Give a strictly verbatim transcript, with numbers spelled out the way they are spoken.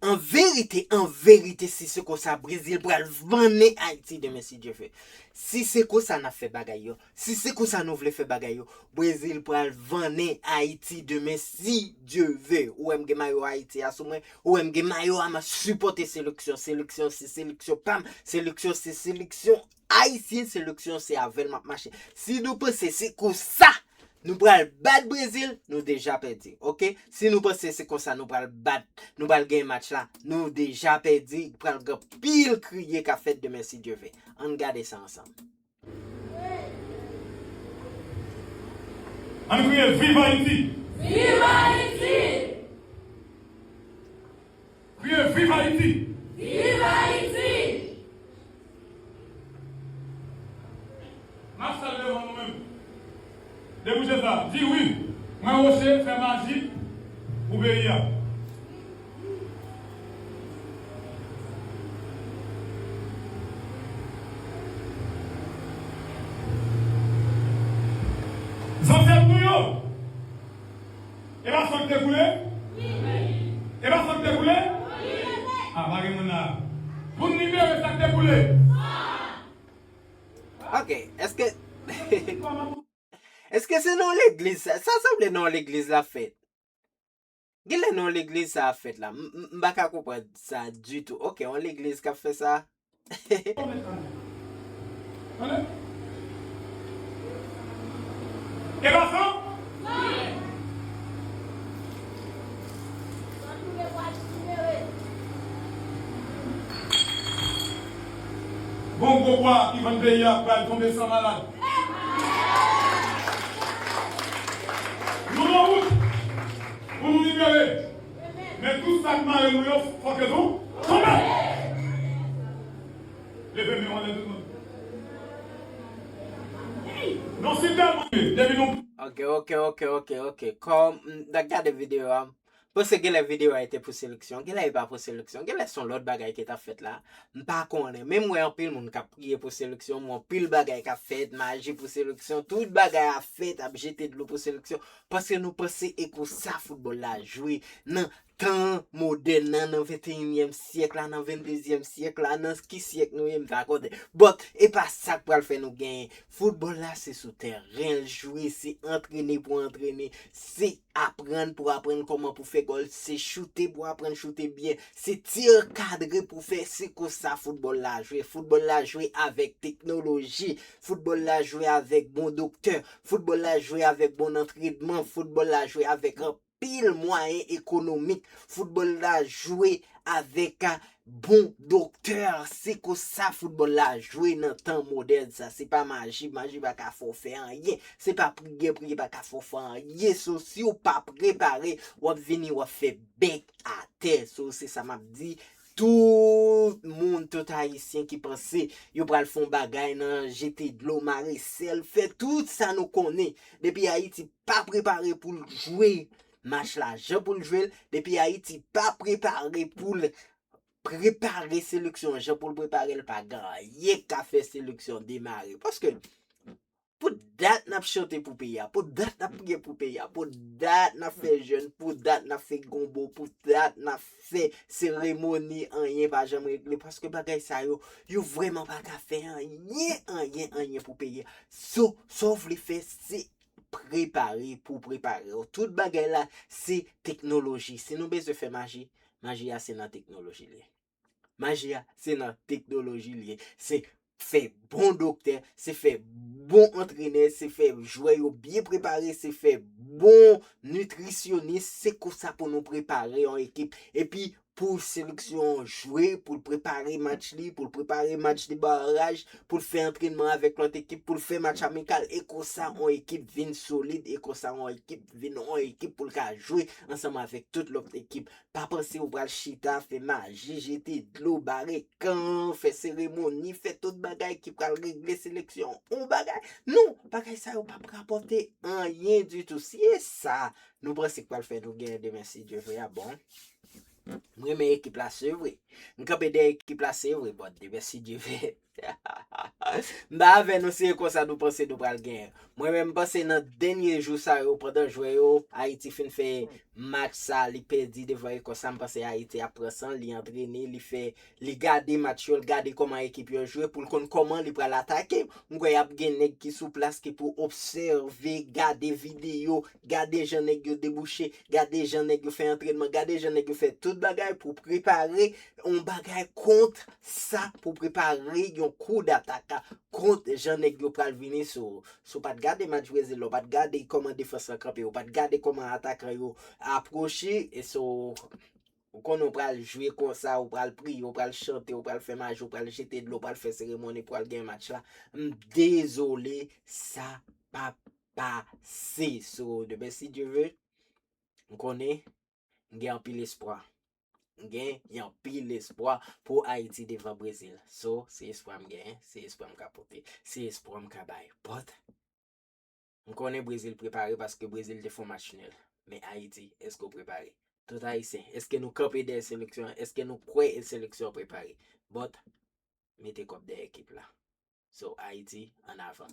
An verite, an verite, si se konsa, Brezil pral vannen Ayiti demen, si Dye vle. Si se konsa n ap fè bagay yo, si se konsa nou vle fè bagay yo, Brezil pral vannen Ayiti demen, si Dye vle. Ou wè m gen mayo Ayiti a sou mwen, ou wè m gen mayo a, m ap sipòte seleksyon. Seleksyon se seleksyon pa m, seleksyon se seleksyon ayisyen, seleksyon se avè l m ap mache. Si nou panse se konsa, nou pral bat Brezil, nou deja pèdi, oke? Si nou panse se konsa nou pral bat, nou pral genyen match la, nou deja pèdi, pral gen pil kriye k ap fèt demen si Dye vle. Ann gade sa ansanm. Ann kriye viv Ayiti! Viv Ayiti! Kriye viv Ayiti! Viv Ayiti! Mach la devan nou menm. Debouje sa, di wi, mwen Roche fè maji pou peyi a. Zansèt nou yo! E pa san k te koule? E pa san k te koule? A, pa gen moun la. Pou n libere sa k te koule. Ok, èske èske se nan legliz sa? Sa sanble nan legliz la fèt. Genlè nan legliz sa ap fèt la. M, m, m pa ka konprann sa ditou. Ok, yon legliz k ap fè sa. Tande? E pa sa? Bon gwo bwa ki vann peyi a pral tonbe san malad. Nou nan wout pou nou libere. Men tout sa k mare nou yo fòk yo tou tonbe. Leve men w anlè tout moun. Non, si tèlman depi nou Ok, ok, ok, ok, ok. Kòm m ta gade videyo a, m panse genlè videyo a te pou seleksyon, genlè e pa pou seleksyon, genlè se yon lòt bagay ki t ap fèt la. M pa konnen, men m wè anpil moun k ap priye pou seleksyon, m wè anpil bagay k ap fèt, maji pou seleksyon, tout bagay ap fèt, ap jete dlo pou seleksyon, paske nou panse e konsa foutbòl la jwe nan tan modèn nan, nan venteyinyèm syèk la, nan venndezyèm syèk la, nan ki syèk nou ye, m pa konnen. But, e pa sa k pral fè nou genyen. Foutbòl la, se sou tèren l jwe, se antrene pou antrene, se aprann pou aprann kòman pou fè gòl, se choute pou aprann choute byen, se ti kadre pou fè, se konsa foutbòl la jwe. Foutbòl la jwe avèk teknoloji, foutbòl la jwe avèk bon doktè, foutbòl la jwe avèk bon antrenman, foutbòl la jwe avèk anpil mwayen ekonomik. Foutbòl la jwe avèk, a, bon doktè. Se konsa foutbòl la jwe nan tan modèn sa. Se pa maji, maji pa ka fè w fè anyen. Se pa priyè, priyè pa ka fè w fè anyen. So, si w pa prepare, w ap vini, w ap fè bèk atè. So, se sa m ap di. Tout moun, tout Ayisyen ki panse yo pral fè yon bagay nan jete dlo, mare sèl, fè tout sa nou konnen. Depi Ayiti pa prepare pou l jwe match la jan pou l jwe l, depi Ayiti pa prepare pou l prepare seleksyon jan pou l prepare l, pa gen anyen k ka fè seleksyon demare. Paske pou dat n ap chante pou peyi a, pou dat n ap priye pou peyi a, pou dat n ap fè jèn, pou dat n ap fè gonbo, pou dat n ap fè seremoni, anyen pa janm regle. Paske bagay sa yo, yo vrèman pa ka fè anyen, anyen, anyen pou peyi a. So, sa w vle fè, se prepare pou prepare w. Tout bagay la, se teknoloji. Si nou bezwen fè maji, maji a se nan teknoloji li ye. Maji a, se nan teknoloji li ye. Se fè bon doktè, se fè bon antrenè, se fè jwè yo byen prepare, se fè bon nitrisyonis. Se konsa pou nou prepare yon ekip. Epi, pou seleksyon an jwe, pou l prepare match li, pou l prepare match de baraj, pou l fè antrènman avèk lòt ekip, pou l fè match amikal, e konsa yon ekip vin solid, e konsa yon ekip vin yon ekip pou l ka jwe ansanm avèk tout lòt ekip. Pa panse ou pral chita, fè maji, jete dlo, bare kan, fè seremoni, fè tout bagay ki pral regle seleksyon yon bagay. Non, bagay sa yo p ap rapòte anyen ditou. Si e sa nou panse k pral fè nou genyen demen, si Dye vle, a bon. M renmen ekip la, se vre. M kanpe dèyè ekip la, se vre, but demen si Dye vle. M pa avè nou, se konsa nou panse nou pral genyen. Mwen menm, m panse nan dènye jou sa yo, pandan jwè yo, Ayiti fin fè match sa, li pèdi devan Ekòs sa, m panse Ayiti ap pran san, li antrene, li fè, li gade match yo, li gade kòman ekip yo jwe, pou l konn kòman li pral atake. M kwè y ap gen nèg ki sou plas ki pou obsève, gade videyo, gade jan nèg yo debouche, gade jan nèg yo fè antrènman, gade jan nèg yo fè tout bagay pou prepare yon bagay kont sa, pou prepare yon kou datak kont jan nèg yo pral vini sou ou. Si w pa t gade match Brezil la, w pa t gade kòman defans lan kanpe, w pa t gade kòman atakan yo apwoche, e so, ou konnen w pral jwe konsa, w pral priye, w pral chante, w pral fè maji, w pral jete dlo, w pral fè seremoni, w pral gen match la. M dezole, sa p ap pase. So, demen si Dye vle, m konnen, m gen anpil espwa. M gen anpil espwa pou Ayiti devan Brezil. So, se espwa m genyen, se espwa m ka pote, se espwa m ka bay. But, m konnen Brezil prepare paske Brezil te fè yon match nil. Men Ayiti, èske w prepare? Tout Ayisyen, èske nou kanpe dèyè seleksyon an? Èske nou kwè seleksyon an prepare? But, mete kòb dèyè ekip la. So, Ayiti, ann avan.